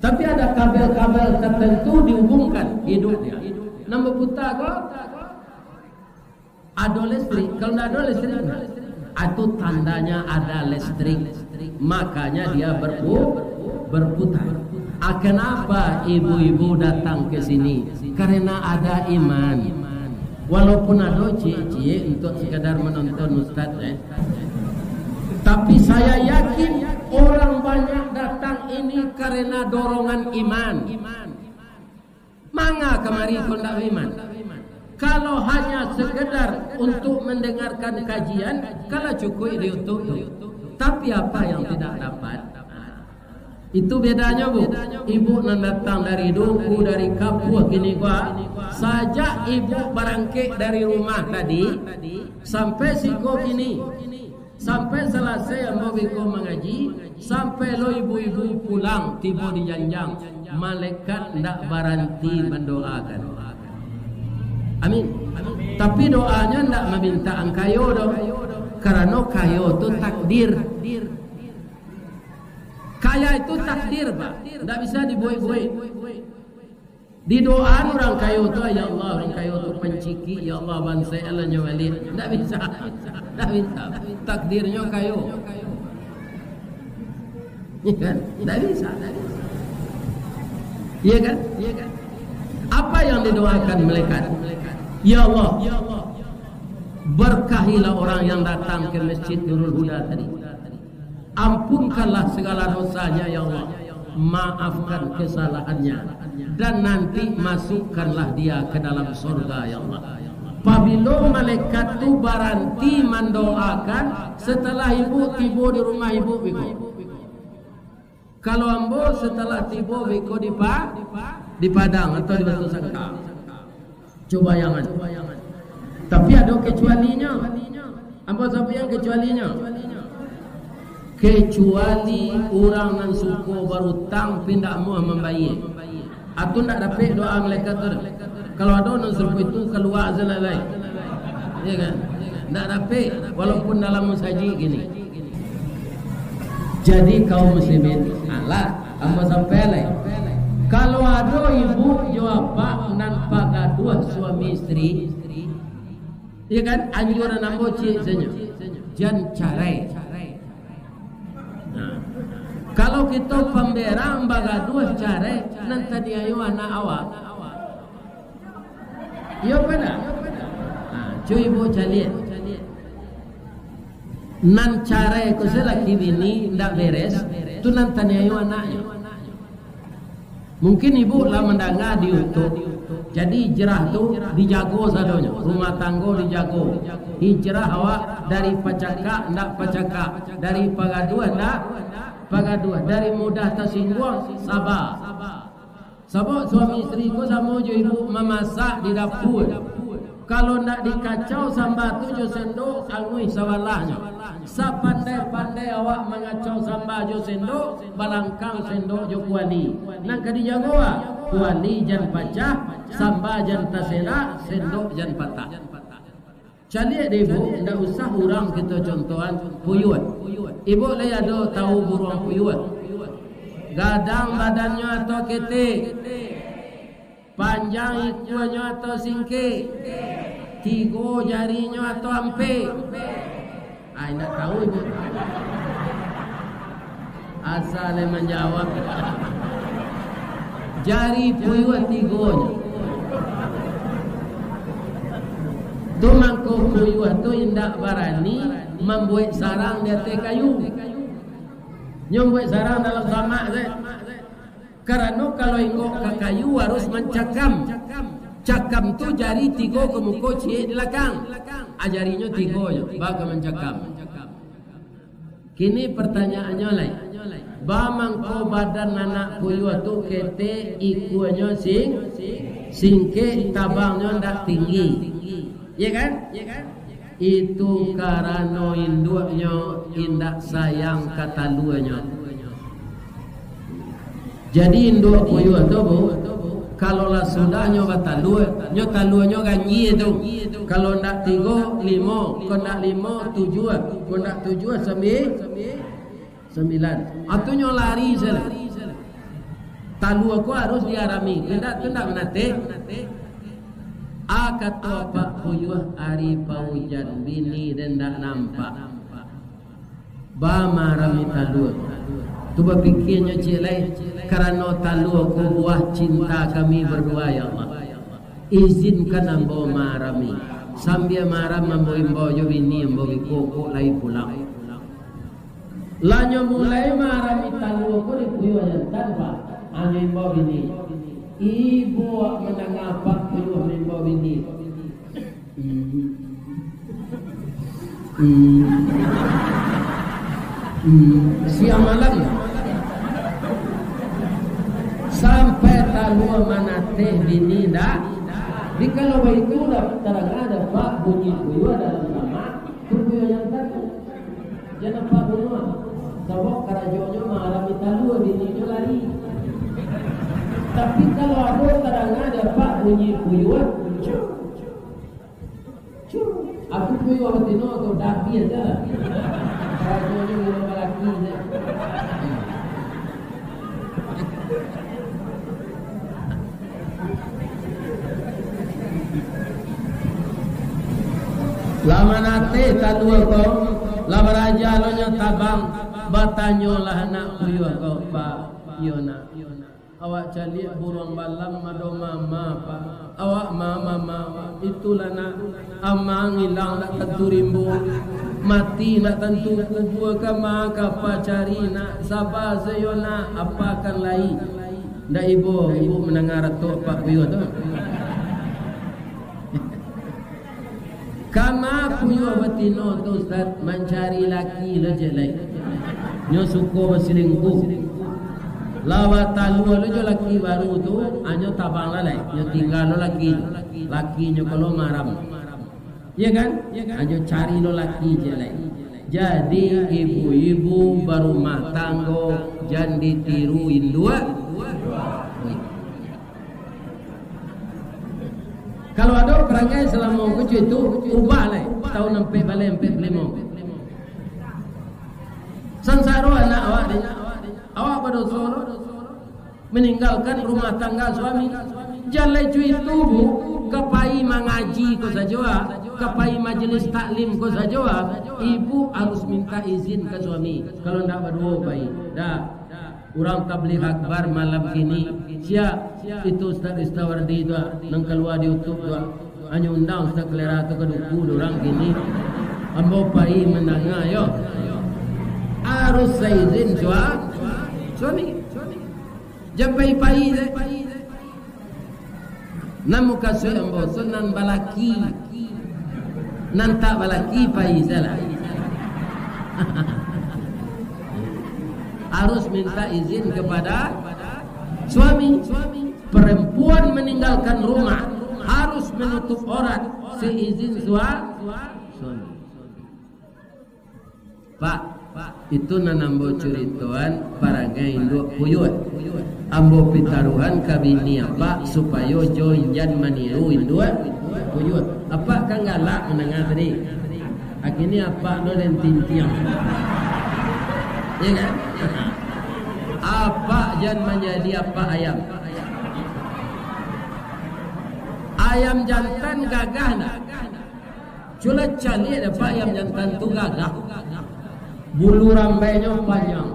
Tapi ada kabel-kabel tertentu dihubungkan hidup dia. Nan baputa ko, ado listrik. Kalau ndak ado listrik, nah, itu tandanya ada listrik. Makanya dia berpu-, berputar. Ah, kenapa ibu-ibu datang ke sini? Karena ada iman. Walaupun ado ciek-ciek untuk sekadar menonton ustaz, eh. Tapi saya yakin orang banyak datang ini karena dorongan iman. Manga kamari ko ndak baiman? Kalau hanya sekedar untuk mendengarkan kajian, kalau cukuik di YouTube tu. Tapi apa yang tidak dapat? Itu bedanyo, Bu. Ibu nan datang dari Duku, dari Kapuah kini ko, sajak ibu barangkek dari rumah tadi, sampai siko kini, sampai salasai ambo beko mangaji, sampai lo ibu-ibu pulang tibo di janjang, malaikat ndak baranti mandoakan. Amin. Tapi doanyo ndak maminta ang kayo doh, karano kayo tu takdir. Kaya itu takdir, Pak. Ndak bisa dibuek-buek. Didoaan urang kayo tu, "Ya Allah, urang kayo tu pancikik, ya Allah, bansaik lah nyo baliak." Ndak bisa. Ndak bisa. Takdirnyo kayo. Iya kan? Ndak bisa. Iya kan? Apa yang didoakan malaikat? "Ya Allah, Berkahilah orang yang datang ke Masjid Nurul Huda tadi. Ampunkanlah segala dosanya, ya Allah. Maafkan kesalahannya. Dan nanti masukkanlah dia ke dalam surga, ya Allah. Pabilo malaikat tu baranti mandoakan, setelah ibu tibo di rumah ibu, biko. Kalau ambo setelah tibo biko di Pa-, di Padang atau di Batu Sangka. Cubo bayangan. Tapi ado kecualinyo. Ambo sampaian kecualinyo. Kecuali urang nan suko barutang, tapi indak amuah mambayia. Atau ndak dapek doa malaikat tu. Kalau ado nan sarupo itu, kalua sajo lai. Iya kan? Ndak dapek, walaupun dalam musajik gini. Jadi kaum muslimin, alah, ambo sampaian lai. Kalau ado ibu jo apak nan pagaduah suami isteri, iya kan, anjuran ambo ciek sajo, jan carai. Nah, kalau kito pamberang bagaduah carai, nan taniayo anak awak. Iyo apo ndak? Nah, cubo ibu caliak. Nan carai ko se laki bini ndak beres, tu nan taniayo anaknyo. Mungkin ibu lah mandanga di YouTube. Jadi hijrah tu dijago sadonyo, rumah tanggo dijago. Hijrah awak dari pacakak ndak pacakak, dari pagaduah ndak pagaduah, dari mudah tasingguang, saba. Sabab suami isteri ko samo jo ibu mamasak di dapua. Kalau ndak dikacau samba tu jo sendok, anguih sabalahnyo. Sapandai-pandai awak mangacau samba jo sendok, balangkang sendok jo kuali. Nan ka dijago a? Kuali jan pacah, samba jan taserak, sendok jan patah. Caliak deh, Bu, ndak usah urang kito contohan, puyuah. Ibu lai ado tahu buruang puyuah? Gadang badannyo atau ketek? Panjang ikuanyo atau singkek? Tigo jarinyo atau ampek? Ah, indak tahu, Ibu. Asa lai manjawab. Jari puyuah tigonyo. Tu mangko puyuah tu indak barani mambuek sarang di ateh kayu. Nyo mambuek sarang dalam samak se. Karano kalau inggok ka kayu harus mancakam. Cakam tu jari tigo ka muko, ciek di lakang. Ah, jarinyo tigonyo, ba ka mancakam. Kini pertanyaannyo lai, ba mangko badan anak puyuah tu ketek, ikuanyo sing-, singkek, tabangnyo ndak tinggi, ya kan? Itu karano induaknyo indak sayang ka taluanyo. Jadi induak puyuah tu, Bu, kalau lah sudah nyo batalua, nyo taluanyo ganjia tu. Kalau ndak tigo, limo, kok ndak limo, tujuah, kok ndak tujuah, sambi-, sambilan. Ah, tu nyo lari sajo. Talua ko harus diarami, indak tu ndak manateh. Ah, kato apak puyuah, ari paujan, bini den ndak nampak. Ba maarami talua. Tu bapikianyo ciek lai, karano talua ko buah cinta kami berdua, ya Allah. Izinkan ambo maarami. Sambia maaram ambo imbau jo bini ambo, biko kok lai pulang. Lah nyo mulai maarami talua ko di puyuah jantan, Pak. Nyo imbau bini. Ibo mandanga apak puyuah maimbau bini. Hmm. Hmm. Hmm. Siang malam. Sampai talua manateh bini ndak. Jadi kalau baitu, dah tadanga dek apak bunyi puyuah dalam samak, tu puyuah jantan tu. Jan apak bunuah. Sabab karajonyo maarami talua, bininyo lari. Tapi kalau ado tadanga dek apak bunyi puyuah, cuk, cuk. Aku puyuah batino tu, dabiah se lah. Karajonyo milo balaki se. Lah manateh talua ko, lah baraja lo nyo tabang, batanyolah anak puyuah ko, "Pak, iyo nak, awak caliak buruang balam ado mama, Pak?" Awak ma, ma, ma, itulah nak, amang ilang ndak tantu rimbo, mati ndak tantu kubua, ka ma ka pacari nak, saba sajo nak, apakan lai. Ndak ibo, ibo mandanga ratok apak buyuah tu. Kama puyuah batino tu, Ustaz, mancari laki lo cek lai. Nyo suko basilingkuh. Lah batalua lo jo laki baru tu, anyo tabang lah lai. Nyo tingga lo laki tu. Laki nyo ko lo maram. Iya kan? Anyo cari lo laki cek lai. Jadi, ibu-ibu barumah tanggo, jan ditiru induak. Kalau ado parangai salamo kucu itu, ubah lai. Tahun ampek balai, ampek balimo. Sansaro anak awak ni. Awak badoso lo. Maninggalkan rumah tangga suami. Jan lai cuitu, Bu, ka pai mangaji ko sajo, ah. Ka pai majelis taklim ko sajo, ah. Ibu harus minta izin ka suami. Kalau ndak baduo pai. Dah. Urang tabligh akbar malam kini. Sia itu Ustaz Ristawardi tu, ah, nan kalua di YouTube tu, ah. Anyo undang Ustaz Kalera tu ka duku dek urang kini. Ambo pai mandanga yo. Harus saizin sua-, suami. Jan pai-pai se. Nan mukasuik ambo tu nan balaki. Nan tak balaki, pai salah. Harus minta izin kepada suami. Perempuan meninggalkan rumah harus menutup aurat seizin sua-, suami. Pak, itu nan ambo curitoan parangai induak puyuah. Ambo pitaruhan ka bini apak supayo jo jan maniru induak puyuah. Apak kan galak mandanga tadi. Akhirnyo apak lo den tintiang. Iya kan? Apak jan manjadi apak ayam. Ayam jantan gagah ndak? Cubolah caliak dek apak ayam jantan tu gagah. Bulu rambainyo panjang.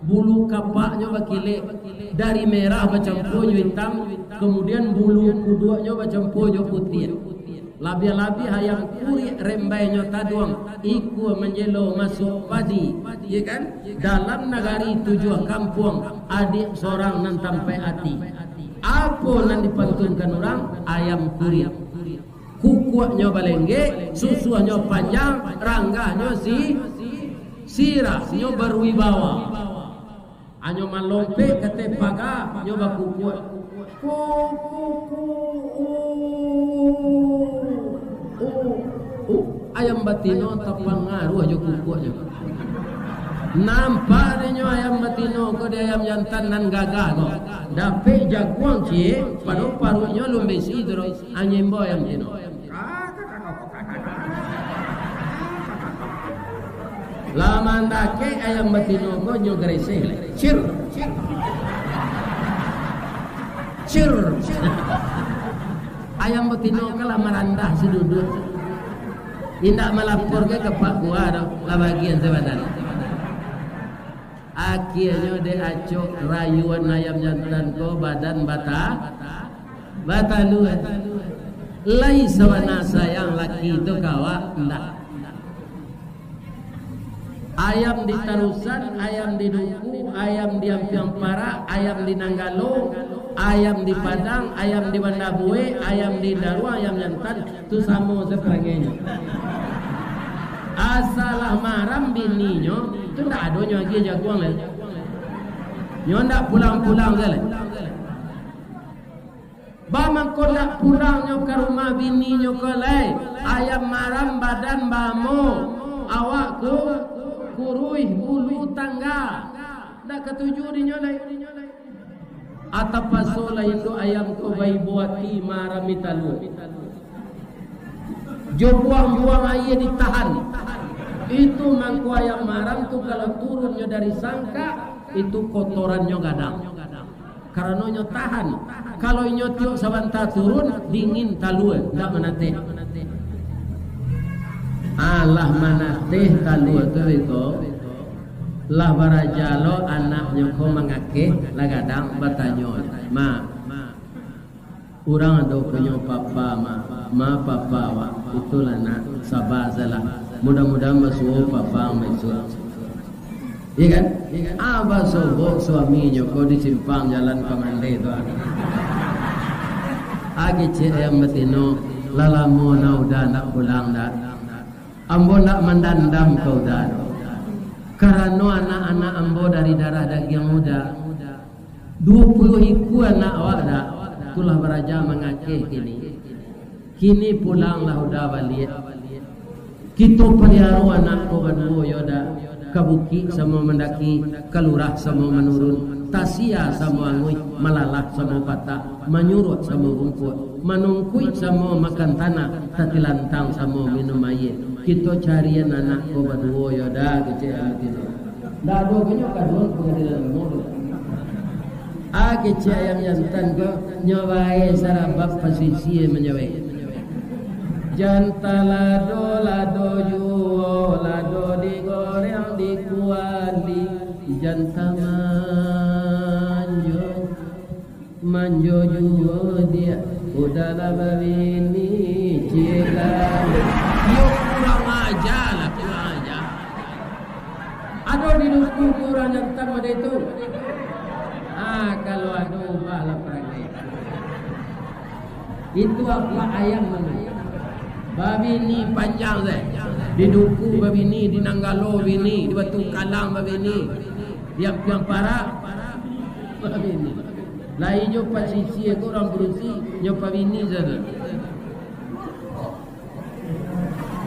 Bulu kapaknyo bakilek. Dari merah bacampua jo itam. Kemudian bulu kuduaknyo bacampua jo putiah. Labiah-labiah ayam kurik rambainyo taduang. Ikua manjelo masuak padi. Iya kan? Dalam nagari tujuah kampuang, adiak sorang nan tampaik ati. Apo nan dipantunkan urang? Ayam kurik. Kukuaknyo balenggek, susuahnyo panjang, ranggahnyo si-, sirahnyo berwibawa. Anyo malompek ka ateh paga, nyo bakukuak. Ku, ku, ku, u, u, u. Ayam batino tapangaruah jo kukuaknyo. Nampak dek nyo ayam batino ko di ayam jantan nan gagah ko. Dapek jaguang ciek, pado paruiknyo alun besi tu doh. Anyo imbau ayam tino. Lah mandakek ayam batino ko nyo gareseh lai. Cir. Cir. Ayam batino ko lah marandah saduduak. Indak malapor ka Pak Kua doh, lah bagian sabananyo. Akhirnyo dek acok rayuan ayam jantan ko badan bata-, batalua. Lai sabana sayang laki tu ka awak, ndak. Ayam di Tarusan, ayam di Duku, ayam di Ampiang Parak, ayam di Nanggalo, ayam di Padang, ayam di Banda Buek, ayam di Daruang, ayam jantan, tu samo saparangainyo. Asa lah maram bininyo, tu ndak ado nyo agiah jaguang lai. Nyo ndak pulang-pulang se lai. Ba mangko ndak pulang nyo ka rumah bininyo ko lai. Ayam maram badan bamo, awak ku-, kuruih bulu tangga. Ndak katuju dinyo lai. Atapaso lah induak ayam ko baibo ati marami talua. Jo buang-buang aia ditahan. Itu mangko ayam maram tu kalau turunnyo dari sangkak, itu kotorannyo gadang. Karano nyo tahan. Kalau inyo tiok sabanta turun, dingin talua, ndak manateh. Alah manateh talua tu iko, lah baraja lo anaknyo ko mangakeh, lah gadang batanyo, "Ma, Urang ado punyo papa ma, ma papa awak. Itulah nak, saba sajolah. Mudah-mudahan basuo papa ang bisuak. Iya kan? Ah, basobok suaminyo ko di simpang jalan ka Mandeh tu, ah. Ah, kecek ayam batino, lah lamo nah uda ndak pulang dak. Ambo ndak mandandam ka uda tu. Karano anak-anak ambo dari darah dagiang uda. Duo puluah ikua anak awak dak, tu lah baraja mangakeh kini. Kini pulanglah uda baliak. Kito paliaro anak ko baduo yo dak, ka bukik samo mandaki, ka lurah samo manurun, tasia samo anguih, malalah samo patah, manyuruak samo rumpuak, manungkuik samo makan tanah, tatilantang samo minum aia. Kito carian anak ko baduo yo dak, kecek ayam batino. Ndak ado punyo kaduan pangadilan agamo tu. Ah, kecek ayam jantan ko, nyo bae sarabab pasisia manjawek. Jantan lado, lado juo, lado digoreng di kuali, jantan manjo. Manjo juo diak, uda lah babini, ciek lah. Yo kurang aja lah, kurang aja. Ado di duku ko urang jantan model itu? Ah, kalau ado, ubahlah parangai. Itu apak ayam mano? Babini panjang se. Di duku babini, di Nanggalo babini, di Batu Kalang babini, di Ampiang Parak babini. Lai jo pasisia ko urang padusi, nyo pabini sajo.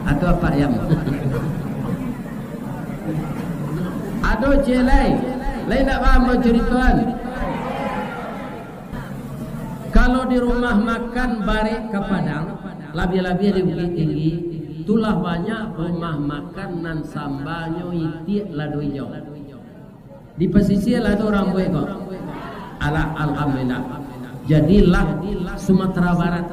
Atau apak ayam. Ado ciek lai. Lai ndak paham ambo caritoan. Kalau di rumah makan Barek ka Padang, labiah-labiah di Bukittinggi, tu lah banyak rumah makan nan sambanyo itiak lado ijau. Di pasisia lah tu urang buek ko. Alah, alhamdulillah. Jadilah Sumatera Barat.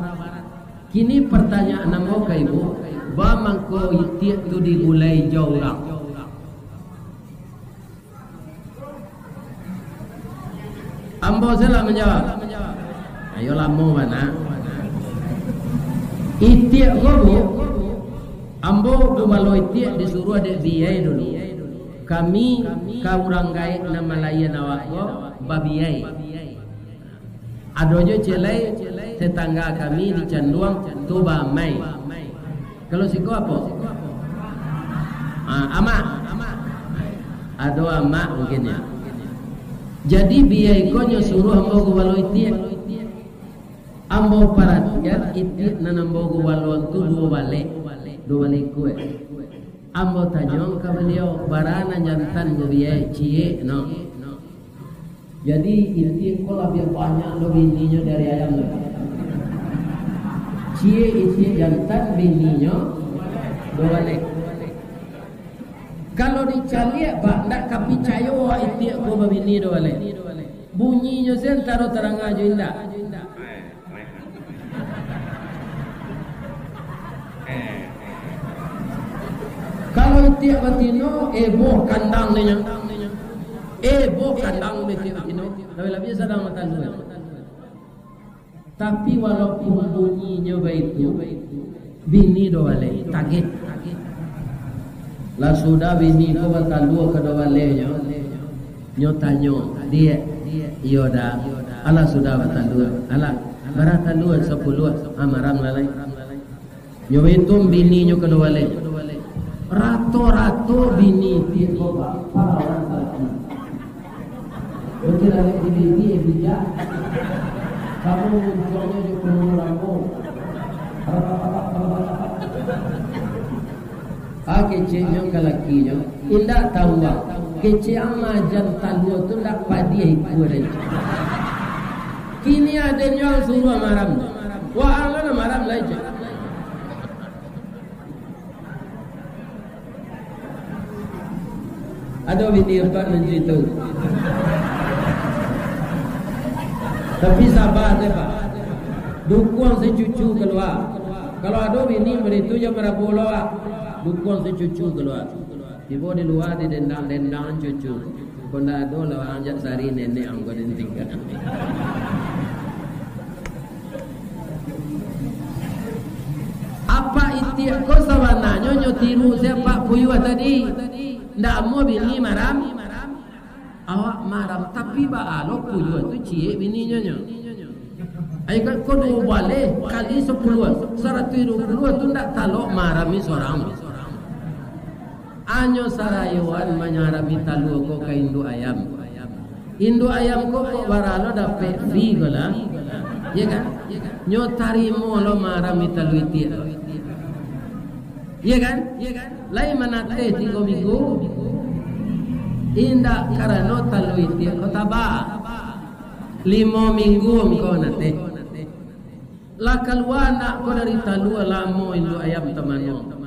Kini pertanyaan ambo ka ibu, ba mangko itiak tu digulai ijau urang? Ambo sajolah manjawab. Ayo lamo bana. Itiak ko, Bu, ambo gubalo itiak disuruah dek biyai dulu. Kami ka urang gaek nan malayan awak ko babiyai. Ado jo ciek lai tetangga kami di Canduang tu baamai. Kalau siko apo? Ah, amak. Ado amak mungkin ya. Jadi biyai ko nyo suruah ambo gubalo itiak. Ambo paratian itiak nan ambo gubaloan tu duo balek. Duo balek ikua. Ambo tanyoan ka baliau, bara nan jantan ko biyai? Ciek no. Jadi, itiak ko labiah banyak lo bininyo dari ayam tu. Ciek itiak jantan, bininyo duo balek. Kalau dicaliak, Pak, ndak ka picayo awak itiak ko babini duo balek. Bunyinyo se antaro taranga jo indak. Kalau itiak batino, eboh kandang dek nyo. Eboh kandang dek itiak batino. Labiah-labiah sadang batalua. Tapi walaupun bunyinyo baitu, bini duo balek, tagih. Lah sudah bini ko batalua kaduo baleknyo, nyo tanyo, "Diak, iyo dak?" "Alah sudah batalua." "Alah, bara talua?" "Sapuluah." "Ah, maram lah lai." Nyo baitun bininyo kaduo balek. Rato-rato bini itiak ko, Pak, parawan salaki. Kecek lalek di bini, eh, bijak. Samo muncuangnyo jo penunggu rambo. Ah, keceknyo ka lakinyo, "Indak tahu, Bang. Kecek ang maajan talua tu ndak padiah ikua den. Kini aden jo ang suruah maram. Wa ang lah maram lai, cek." Ado bini apak nan carito. Tapi saba se, Pak. Dukuang se cucu kalua. Kalau ado bini baitu, jan marabo lo, Pak. Dukuang se cucu kalua. Tibo di lua, didendang-dendang cucu. Kok ndak ado lah, anjak sari nenek ang ko den tingga. Apak Itiak ko sabananyo nyo tiru si Apak Puyuah tadi. Ndak amuah bini maram. Awak maram, tapi baa lo Puyuah tu ciek bininyo nyo. Ai kan ko duo baleh kali sapuluah, saratuih duo puluah tu ndak talok marami sorang. Anyo sarayoan manyarami talua ko ka induak ayam. Induak ayam ko kok bara lo dapek fee ko lah. Iyo kan? Nyo tarimo lo marami talua itiak ko. Iyo kan? Lai manateh tigo minggu? Indak, karano talua itiak ko taba. Limo minggu angkau nateh. Lah kalua anak ko dari talua, lamo induak ayam tamanuang.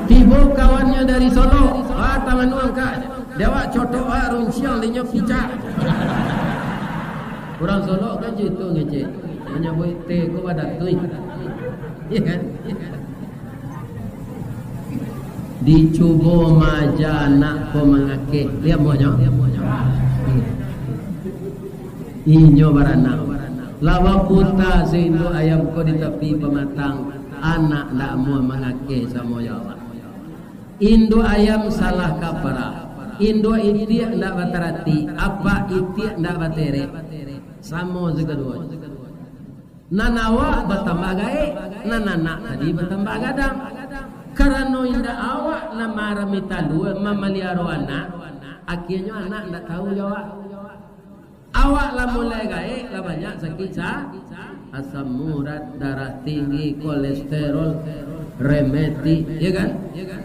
Tibo kawannyo dari Solok, ah, tamanuang ka, di awak cotok, ah, runciang, dinyo picak. Urang Solok kan jo itu ngecek, manyabuik teh ko badatuih. Iyo kan? Dicubo maaja anak ko mangakeh. Liek muahnyo. Inyo baranak. Lah baputa si induak ayam ko di tapi pamatang. Anak ndak amuah mangakeh samo jo awak. Induak ayam salah kaprah. Induak itiak ndak batarati. Apak itiak ndak baterek. Samo sakaduonyo. Nan awak batambah gaek, nan anak tadi batambah gadang. Karano indak awak nan maarami talua, mamaliaro anak, akienyo anak indak tahu jo awak. Awak lah mulai gaek, lah banyak sakik sa-, asam urat, darah tinggi, kolesterol, rematik, iyo kan?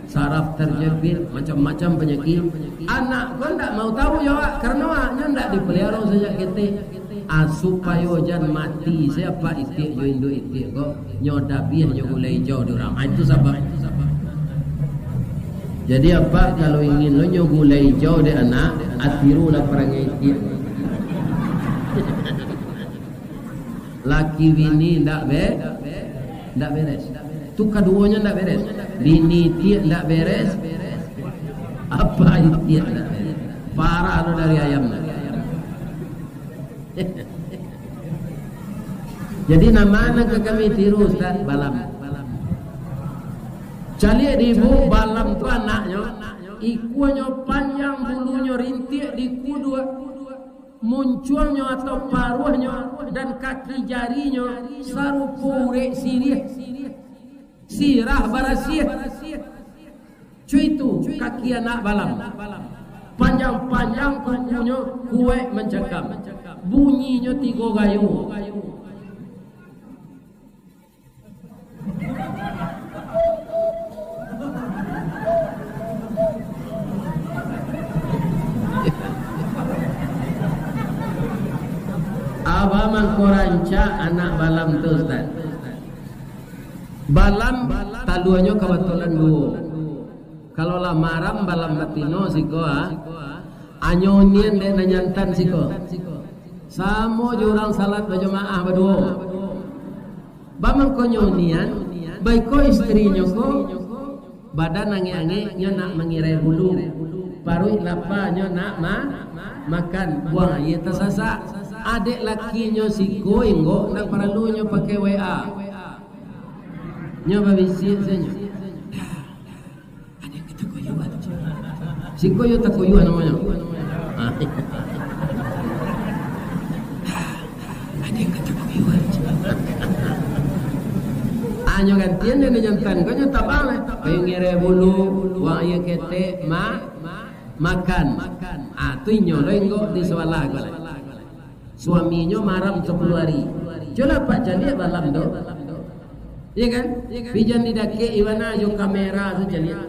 Saraf terjepit, macam-macam panyakik. Anak ko ndak mau tahu jo awak, karano awaknyo ndak dipaliaro sajak ketek. Ah, supayo jan mati si apak itiak jo induak itiak ko, nyo dabiah nyo gulai ijau di urang. Ah, itu sabab. Jadi, apak kalau ingin lo nyo gulai ijau dek anak, atirulah parangai itiak. Laki bini ndak be-, ndak beres. Tu kaduonyo ndak beres. Bini itiak ndak beres. Apak itiak ndak beres. Parah lo dari ayam tu. Jadi, nan ma nan ka kami tiru, Ustaz? Balam. Caliak di ibu, Balam tu anaknyo, ikuanyo panjang, bulunyo rintiak, dikuduak, muncuangnyo atau paruahnyo, dan kaki jarinyo sarupo urek siriah. Sirah barasiah. Cuitu kaki anak Balam. Panjang-panjang kukunyo, kuaik mancakam. Bunyinyo tigo gayo. Abah mangko rancak anak Balam tu, Ustaz. Balam taluanyo kabatulan duo. Kalau lah maram Balam batino siko, ah, anyo unian dek nan jantan siko. Samo jo urang salat bajamaah baduo. Bamangkonyo unian, baiko istrinyo ko badan angek-angek, nyo nak mangirai bulu. Paruik lapa, nyo nak ma-, makan. Buang aia tasasak. Adek lakinyo siko inggok, ndak paralu nyo pakai W A. Nyo babisiak sajo. Siko yo takuyuah namonyo. Ah. Anyo gantian dek nan jantan ko, nyo tabang lah. Payu ngirai bulu, buang aia ketek, ma-, makan. Ah, tu inyo lo inggok di sabalah ko lah. Suaminyo maram sapuluah ari. Cubolah apak caliak Balam tu. Iyo kan? Pi jan di dakek, di ma jo kamera tu caliak.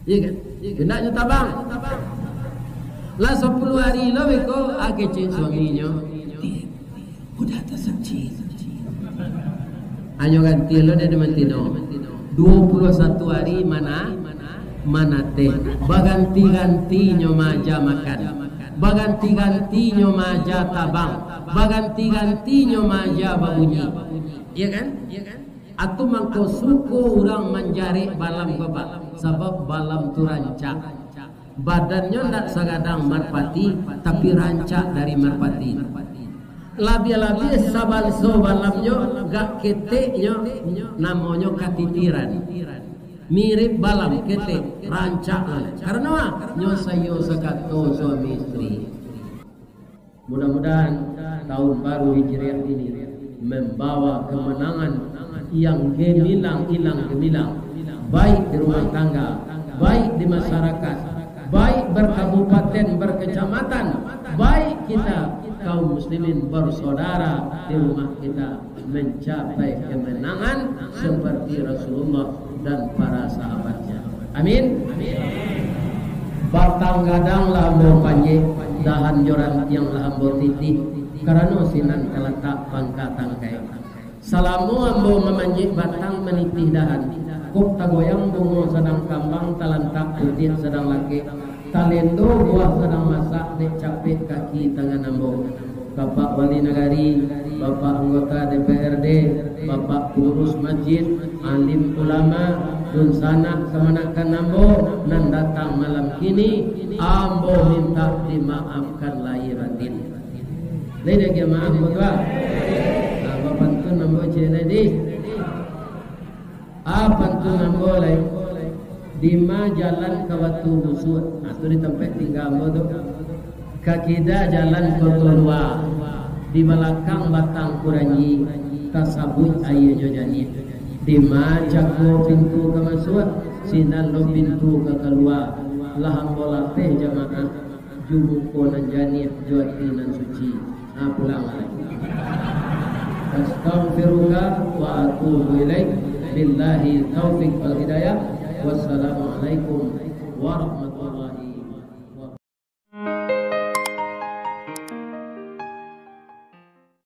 Iyo kan? Indak nyo tabang. Lah sapuluah ari lo beko, ah, kecek suaminyo. Udah tasakcik. Anyo ganti lo dari mantino. Duo puluah satu ari mana, manateh. Baganti-gantinyo maaja makan. Baganti-gantinyo maaja tabang. Baganti-gantinyo maaja babunyi. Iyo kan? Atu mangko suko urang manjarek Balam ko, Pak. Sabab Balam tu rancak. Badannyo ndak sagadang marpati, tapi rancak dari marpati. Labiah-labiah sabanso balamnyo, gak keteknyo, namonyo katitiran. Mirip balam ketek, rancak lah. Karano nyo saiyo sakato suami istri. Mudah-mudahan tahun baru Hijriah ini membawa kemenangan yang gemilang, ilang gemilang, baik di rumah tangga, baik di masyarakat, baik berkabupaten, berkecamatan, baik kita kaum muslimin bersaudara di rumah kita mencapai kemenangan seperti Rasulullah dan para sahabatnya. Amin. Batang gadang lah ambo panjek, dahan jo rantiang lah ambo titih, karano sinan talatak pangka tangkai. Salamo ambo mamanjek batang, manitih dahan, kok tagoyang bungo sadang kambang, talantak putiak sadang lakek, talendo buah sadang masak, dek capek kaki tangan ambo. Bapak Wali Nagari, Bapak Anggota D P R D, Bapak Pengurus Masjid, alim ulama, dunsanak kamanakan ambo nan datang malam kini, ambo minta dimaafkan lahir batin. Lai diagiah maaf, ambo tu, ah? Nah, bapantun ambo ciek lai, dih. Ah, pantun ambo lai. Dima jalan ka Batu Busuak? Nah, tu di tampek tingga ambo tu. Ka kida jalan Koto Lua, di balakang Batang Kuranji, tasabuik aianyo janiah. Dima cako pintu ka masuak, sinan lo pintu ka kalua. Lah ambo lapeh jamaah, jo muko nan janiah, jo ati nan suci. Ah, pulang lai. Astaghfiruka wa atubu ilaik. Billahi taufik wal hidayah. Wassalamualaikum warahmatullahi